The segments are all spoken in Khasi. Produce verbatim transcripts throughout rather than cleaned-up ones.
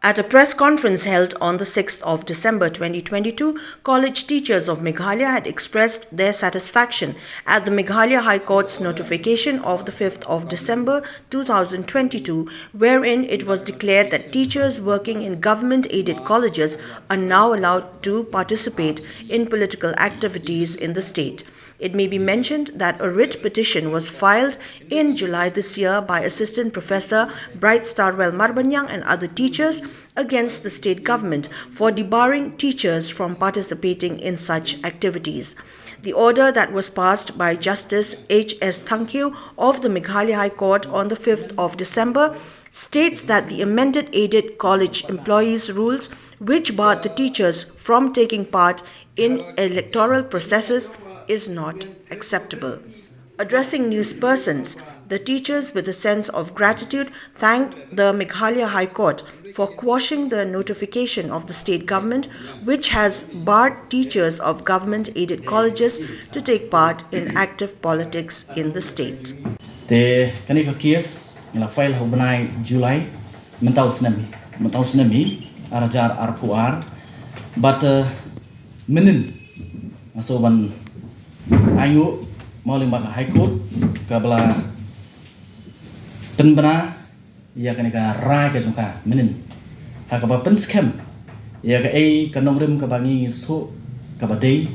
At a press conference held on the sixth of December twenty twenty-two, college teachers of Meghalaya had expressed their satisfaction at the Meghalaya High Court's notification of the fifth of December two thousand twenty-two, wherein it was declared that teachers working in government-aided colleges are now allowed to participate in political activities in the state. It may be mentioned that a writ petition was filed in July this year by Assistant Professor Bright Starwell Marbaniang and other teachers against the state government for debarring teachers from participating in such activities. The order that was passed by Justice H S Thangkhiew of the Meghalaya High Court on the fifth of December states that the amended aided college employees rules, which barred the teachers from taking part in electoral processes, is not acceptable. Addressing newspersons, the teachers, with a sense of gratitude, thanked the Meghalaya High Court for quashing the notification of the state government, which has barred teachers of government aided colleges to take part in active politics in the state. Te kane ka case nga la file ha u bnai July mynta u snem hi, mynta u snem hi, ar hajar arphew ar. But uh, mynnin nga sngewbha ban ainguh mo lyngba ka High Court kaba la pynbna ïa kane ka rai ka jong ka mynnin ha kaba pynskhem ïa kaei ka nongrim kaba ngi shu kaba dei.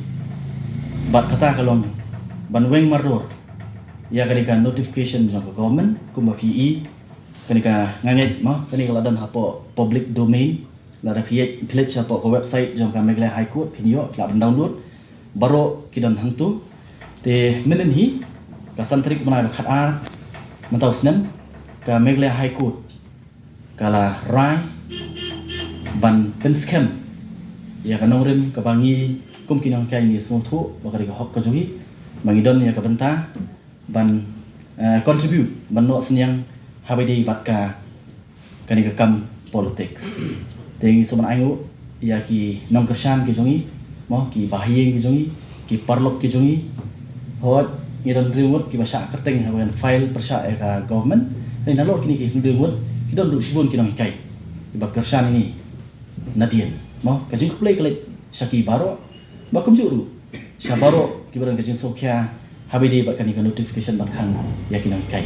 Bad kata ka long ban weng mardor ïa kane ka notification jong ka government kumba phi i. Kane ka nga ngeit mo, kane ka la don hapoh public domain. Lada phi leit, phi leit shapoh ka website jong ka Meghalaya High Court, phin ïoh, phi lah ban download. Baroh ki don hangto. Te mynnin hi ka san tarik bnai ba khatar mynta u snem, ka Meghalaya High Court ka la rai ban pynskhem ïa ka nongrim kaba ngi kum ki nonghikai ngi sngewthuh ba ka dei ka hok ka jong ngi ba ngi don ïa ka bynta ban uh, contribute, ban noh synñiang ha ba ïadei bad ka kane ka kam politics. Te ngi sngewbha ban ainguh ïa ki nongkyrshan ki jong ngi mo, ki bahaïing ki jong ngi, ki paralok ki jong ngi. Hooid, ngi don hynriew ngut kiba shah kyrteng haba ngan file pyrshah ïa ka government. Hynrei nalor kine ki hynriew ngut ki don ruh shibun ki nonghikai kiba kyrshan ïa ngi nadien mo. Ka jingkhublei ka leit sha ki baroh, ba kumjuh ruh sha baroh kiba don ka jingsngewkhia ha ba ïadei bad kane ka notification ban khang ïa ki nonghikai.